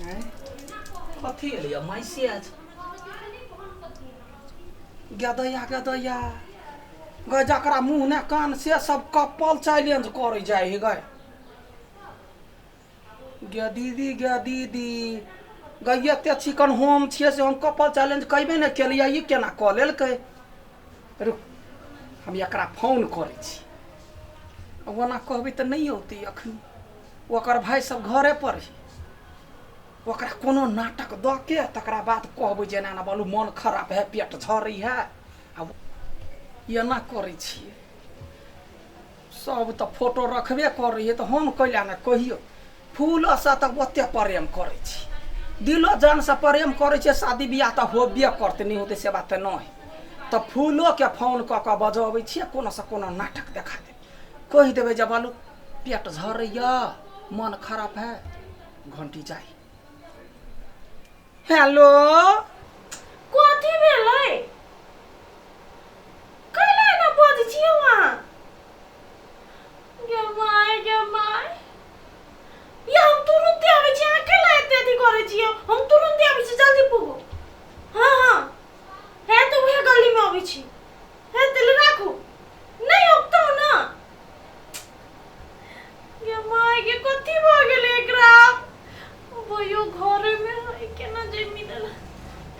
आँय? कथी एलैया मैसेज गदैया गदैया गै जकरा मुँह ने कान से सब कपल चैलेंज करै जाइ है गै गे दीदी गे दीदी गै एते चिकन हम छियै से हम कपल चैलेंज कैबे नहि केलियै ई केना कऽ लेलकै रुक हम एकरा फोन करै छी ओना कहबै तऽ नहि औतै अखन ओकर भाय सब घरे पर है ओकरा कोनो नाटक दऽ के तकरा बाद कहबै जे एना एना बोलू मन खराब है पेट झरै है आ एना करै छियै सब तऽ फोटो रखबे करै है तऽ हम कैला ने कहियौ फूलसँ तऽ ओते प्रेम करै छी दिलो जानसँ प्रेम करै छियै शादी बियाह तऽ होबे करतै नहि होतै से बात तऽ नहि तऽ फूलोके फोन कऽ कऽ बजबै छियै कोनोसँ कोनो नाटक देखा देबै कहि देबै जे बालू पेट झरैया मन खराब है घंटी जाइ हेलो कथी भेलै कैला एना बजै छियै अहाँ गे माय गे माय या हम तुरन्ते आबै छी अहाँ कैला एते अथी करै छियै हम तुरन्ते आबै छी जल्दी पुगू हँ हँ है तऽ उहे गलीमे अबै छी है तेल राखू नहि औतौ ना गे माय गे कथी भऽ गेलै एकरा भैयो घरेमे है केना जे मिलल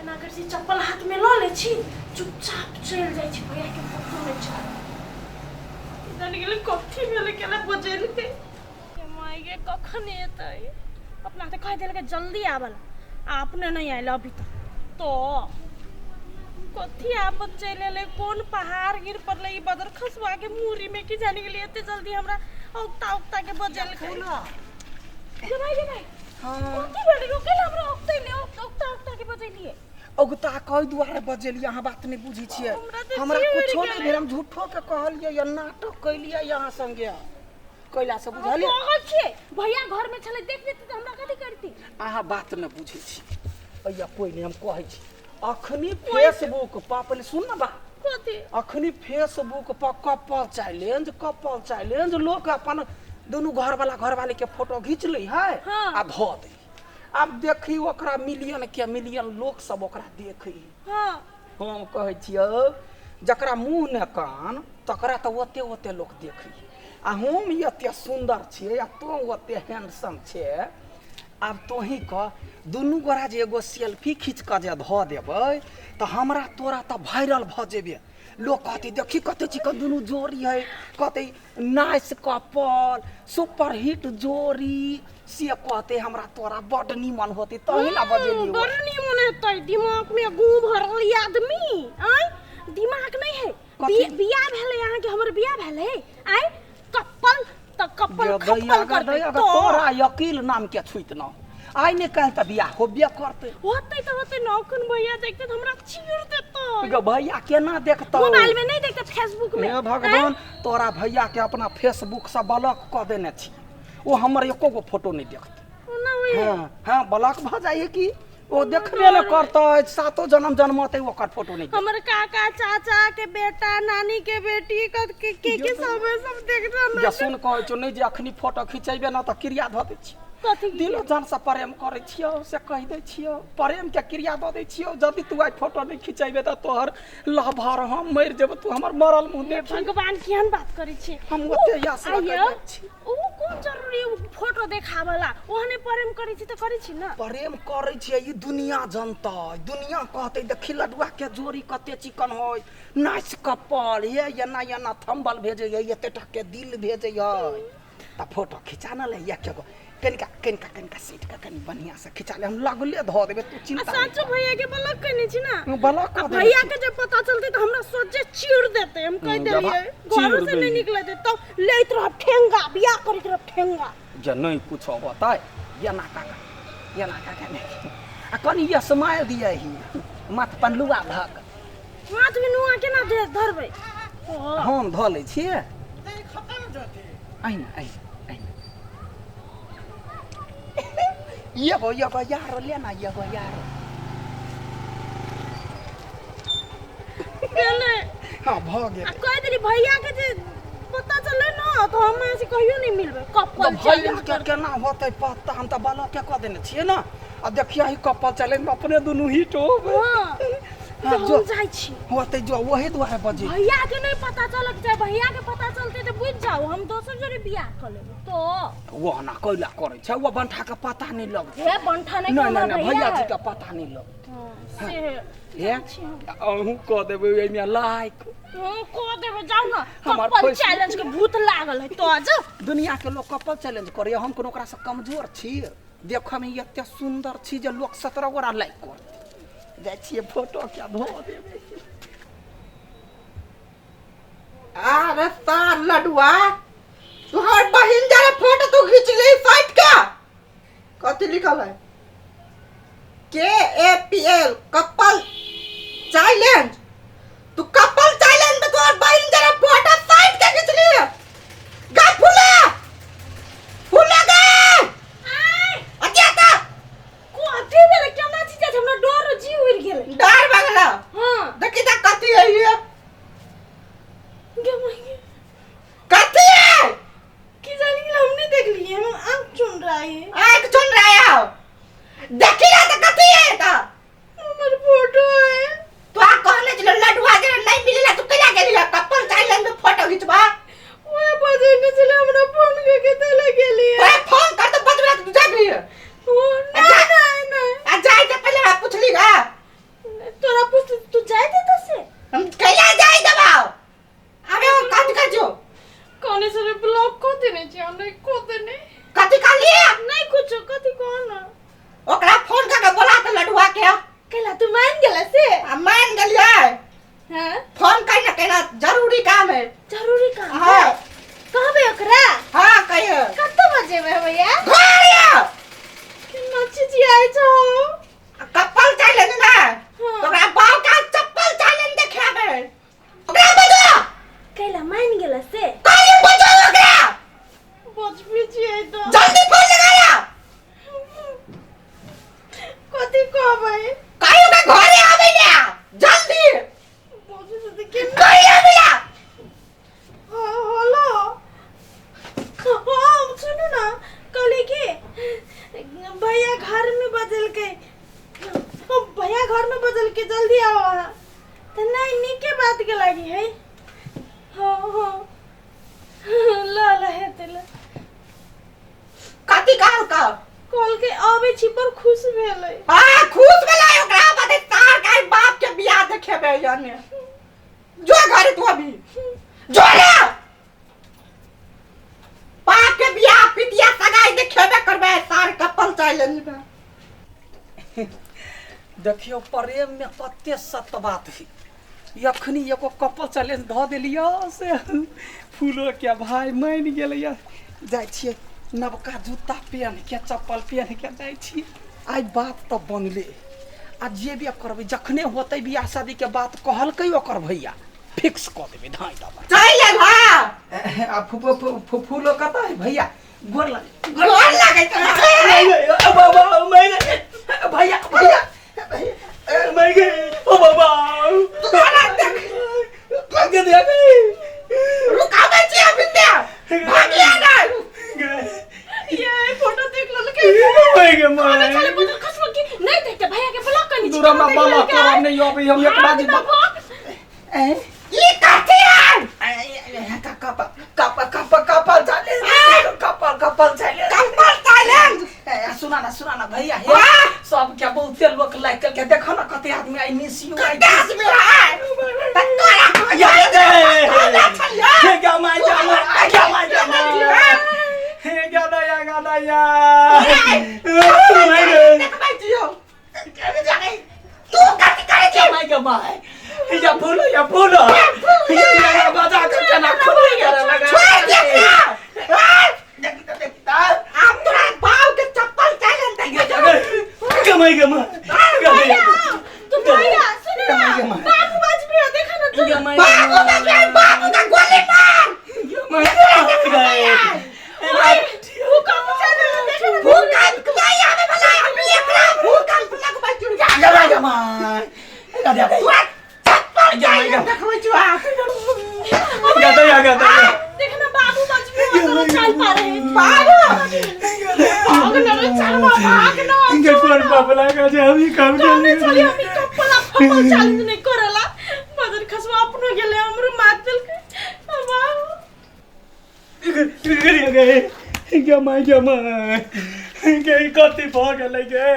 एना करै छी चप्पल हाथमे लऽ लै छी चुपचाप चलि जाइ छी भैयाके पतो नहि चलत जानि गेलै कथी भेलै केना बजेलकै गे माय गे कखन एतै अपना तऽ कहि देलकै जल्दी आबऽ ला आ अपने नहि आयल अभी तक तो कथी आफत चलि एलै कोन पहाड़ गिर पड़लै ई बदर खसुआ के मूरी में की जानि गेलियै एते जल्दी हमरा औकता औकता के बजेलकै गे भाई गे भाई हाँ कथी भेलै यौ कैला हमरा औकतैले औकता औकता के बजेलियै औगता कहि दुआरे बजेलियै अहाँ बात नहि बुझै छियै हमरा तऽ हमरा जीव कुछो उड़ि नहि गेलै। भेल हम झूठो के कहलियै या नाटक कैलियै अहाँ संगे कैला से बुझलियै पागल छियै भैया घर में छलै देख लेती तऽ हमरा कथी करती अहाँ बात नहि बुझै छी भैया कोइ नहि हम कहै छी अखनी फेसबुक पर पहिले सुन ने बात कथी अखनी फेसबुक पर कपल चैलेंज कपल चैलेंज लोक अपन दुनू घरवाला घरवाली के फोटो घीच लै है हाँ। आ धऽ दै आब देखी ओकरा मिलियन के मिलियन लोक सब ओकरा देखै हाँ हम कहै छियौ जकरा मुँह ने कान तकरा तऽ ओते ओते लोक देखै आ हम एते सुन्दर छियै आ तोँ ओते हैंडसम छै आब तोही कह दुनू गोरा जे एगो सेल्फी खींच कऽ जे धऽ देबै तऽ हमरा तोरा तऽ वायरल भऽ जेबै लोक कहतै देखी कते चिकन दुनू जोड़ी है कहतै नाइस कपल सुपर हिट जोड़ी से कहतै हमरा तोरा बड्ड नीमन होतै तही ला बजेलियौ बड़ नीमन हेतै दिमाग में गू भरल ई आदमी आय दिमाग नहीं है कथी? बियाह भेलै अहाँके हमर बियाह भेलै आय कप्पल तऽ कप्पल खप्पल करतै दैया तो तोरा यकील नाम के छुइत न आइ ने काल्हि तऽ बियाह होबे करतै होतै तऽ होतै न अखन भैया देखतै तऽ हमरा चीर देतै गे भैया केना देखतौ मोबाइल में नहीं देखते फेसबुक में हे भगवान तोरा भैया के अपना फेसबुक से ब्लॉक कऽ देने छी ओ हमर एको गो फोटो नहि देखतै ओना होइए हाँ हाँ ब्लॉक भऽ जाइ की ओ देखबे नहि करतै सातो जन्म जन्मतै ओकर फोटो नहि देखतै। हमर काका चाचा के बेटा नानी के बेटी के के के, के सब सब देख रहल जे सुन कहै छौ नहि जे अखनी फोटो खिचैबे ने तऽ क्रिया धऽ दै छी कथी दिलो जान से प्रेम करै छियौ से कहि दै छियौ प्रेम के क्रिया दऽ दै छियौ यदि तू आइ फोटो नहि खिचैबे तऽ तोहर लहभर हम मरि जेबो तू हमर मरल मुँह देखी भगवान केहन बात करै छी हम ओते आस रखै आइयो, छी ओ कोन जरूरी उ फोटो देखावला ओहने प्रेम करै छी तऽ करै छी ने प्रेम करै छियै ई दुनिया जनतै दुनिया कहतै देखी लडुआ के जोड़ी कते चिकन होय नाइस कपल हे एना एना थम्बल भेजै है एते टा के दिल भेजै है तऽ फोटो खिचा ने ले एक एगो कनिका कनिका कनिका सीट के कनि बढ़िया से खिचा ले हम लगले धऽ देबै तू आ चिंता नहि साचो भैया के ब्लॉक केने छी ना कर। ब्लॉक आ कऽ देने भैया छी। के जे पता चलतै तऽ हमरा सोचे चीर देतै हम कहि जबा देलियै चीर घरो से दै। नहि निकले देतै तब लैत रहब ठेंगा बियाह करैत रहब ठेंगा जे नहि कुछो होतै एना काका एना काका नहि आ कनि स्माइल दिअ ही माथ पर लुआ धक हाथ में नुआ केना धरबै ओ हम धऽ लै छियै अहिना अहिना अहिना एगो एगो यारो लेना एगो यारो गेलै हाँ भऽ गेल आ कहि देली भैया के जे पता चललै न तऽ हम अहाँ से कहियो नहि मिलबै तऽ कपल भैया चैलेंज के केना होतै पता हम तऽ ब्लॉके कऽ देने छियै ने आ देखिया ही कपल चैलेंज में अपने दुनू हिट हो। हाँ। हाँ, तऽ जो हम जाइ छी। होते जो वही दुआरे बजे। भैया के नहीं पता चलक जाय, भैया के पता चलते तऽ बुझि जाउ हम दोसर जोरे बियाह कऽ लेबै। तो वो ना कैला करै छै, वो बंठा के पता नहीं लगतै। हे बंठा नहीं, नहीं हमर नहीं नहीं, भैया जी है। के पता नहीं लगतै। हाँ, से हे जाइ छी हम। अहूँ कऽ देबै एहिमे लाइक। हाँ, कऽ देबै, जाउ ने। हमर कपल पैसा- चैलेंज के भूत लागल है तो जाउ। दुनिया के लोग कपल चैलेंज करैया, हम कोनो ओकरासँ कमजोर छी? देखऽमे एते सुन्दर छी जे लोक 17 गोरा लाइक करतै। जाइ छियै फोटो के धो देबै। अरे सार लडुआ, तू हमर बहिन जरा फोटो तू खींच ली साइड का। कथी लिखल है? के A P L couple challenge. तू कपल चैलेंज में तोहर बहिन जरा फोटो साइड के खींच ली। गा फूला फूला गे अतिया ता। कथी भेलै? केना चीज छै? हमरा डर जी उड़ि गेलै। डर भगला? हाँ। देखी ता कथी है ये। गे माई गे। कथी है? की जानी गेल, हम नहीं देख लिए, हम आँख चुन रहा है। आँख चुन रहा है, देखी ना तो कथी है ता। हमर फोटो है। तो आ कहने चलो लडुआ जरा नहीं मिलेला, तू कैला गेली कपल चैलेंज में फोटो खिंचबा? ओए बजेने छलै हमरा फोन के के तले गेली। ओए फोन कर तो बजबा तू जाबी। ओ नहीं नहीं नहीं। आ जाए से पहले हमरा पूछली गा। तोरा पूछ तू जाय देता से? हम कैला जाय दबाओ अबे वो कथी कह जो कहने से ब्लॉक को देने छी हम नहीं को देने। कथी कहलिए? नहीं कुछ कथी कहना। ओकरा फोन कर के बोला तो लडुआ के। कैला तू मान गेला से? हम मान गेलिए। हां फोन कर ना कहना जरूरी काम है। जरूरी काम हाँ। है? कहबे ओकरा? हाँ कहियो। कत बजे में भैया? घर आ। केना चीज आइ छौ? कपल चैलेंज ना। हाँ। तो ओकरा बाल का चप्पल चैलेंज देखाबे। ओकरा बजो। कैला मान गेला से? कहियो बजो ओकरा। बजबे छियै तो। जल्दी फोन लगाया। कथी कहबै? कहियो के घरे आबै ना जल्दी। बजै छै तऽ केना? कहियो आबै ना। हाँ, हेलो। हाँ, सुनू ना, कहली कि भैया घर में बदलकै, भैया घर में बदल के जल्दी आओ अहाँ। तऽ नहीं नीके बात के लागी है। हाँ हाँ ल ल हेतै ल। कथी कहल कह? कहलकै आबै छी पर खुश भेलै। हाँ खुश भेलै ओकरा बादे तार का बाप के बियाह देखेबे याने। जो घरे तू अभी जो ना बाप के बियाह पितिया सगाई देखेबे करबे सार कपल चैलेंज में। देखियो प्रेम में कते सत्य बात है। अखनी एगो कपल चैलेंज धऽ देलियो से फूलो के भाई मान गेलैया। जाइ छियै नवका जूता पहन के चप्पल पहन के जाइ छी। आइ बात तऽ बनले आ जेबे करबै जखने होतै बियाह शादी के बात कहलकै ओकर भैया फिक्स कऽ देबै धाइ दबा। चल हां। आ फूफू फूलो कतऽ है भैया? गोर लगे गोर लगे बाबा भैया भैया मैं गई ओ बाबा तू ना देख लगे दे रुकाबे छी अभी ते भागिया ना। ये फोटो देख लेलकै। मैं गई खाने छले बुझल खसबो की नहीं देखते भैया के ब्लॉक करनी छी। दूर हमरा बाबा तोरा नहीं अबै हम एक बाजी ए ई कथी है? Couple couple couple couple challenge couple couple challenge couple challenge. सुना ना सुना ना भैया हे सब के बहुते लोग लाइक करके देखो ना कते आदमी I miss you आई कते आदमी है त तोरा या हे गा my जा my गा my जा हे गा दया गा दया देखबै छियौ तू कथी करै छी? My गा my या फूलो या फूलो या बजा के केना खुले करे लगा छोड़ दे एकरा। देखी त देखी त आब तोरा बाप के चप्पल चैलेंज देखै गमाई गमा तू भैया सुन ना बाबू बजबे देखा ना तू। गमाई बाबू बजबै बाबू का गोली मार। भूकंप चैलेंज देखा ना। भूकंप नहीं आवे वाला है अभी एकरा भूकंप लगबै छी। गमाई गमाई तोरा चप्पल चैलेंज देखबै छियौ। गदया गदया देखना बाबू बजबे तोरा चाल पा रहे बाबू भाग न रे चलवा भाग न। गे कोन पाप लागा जे हम ई काम कहने केलियै? चली हम ई कपड़ा फपल चैलेंज नहीं करेला। मदर खसवा अपनो गेले, हमरो मार देलकै। बाबा गे गे my, गे my, गे कथी भऽ गेलै गे?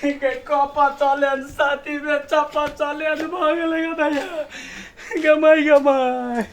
गे कपा चैलेंज साथी में चप्पा चैलेंज भऽ गेलै गे दैया। गे my, गे my.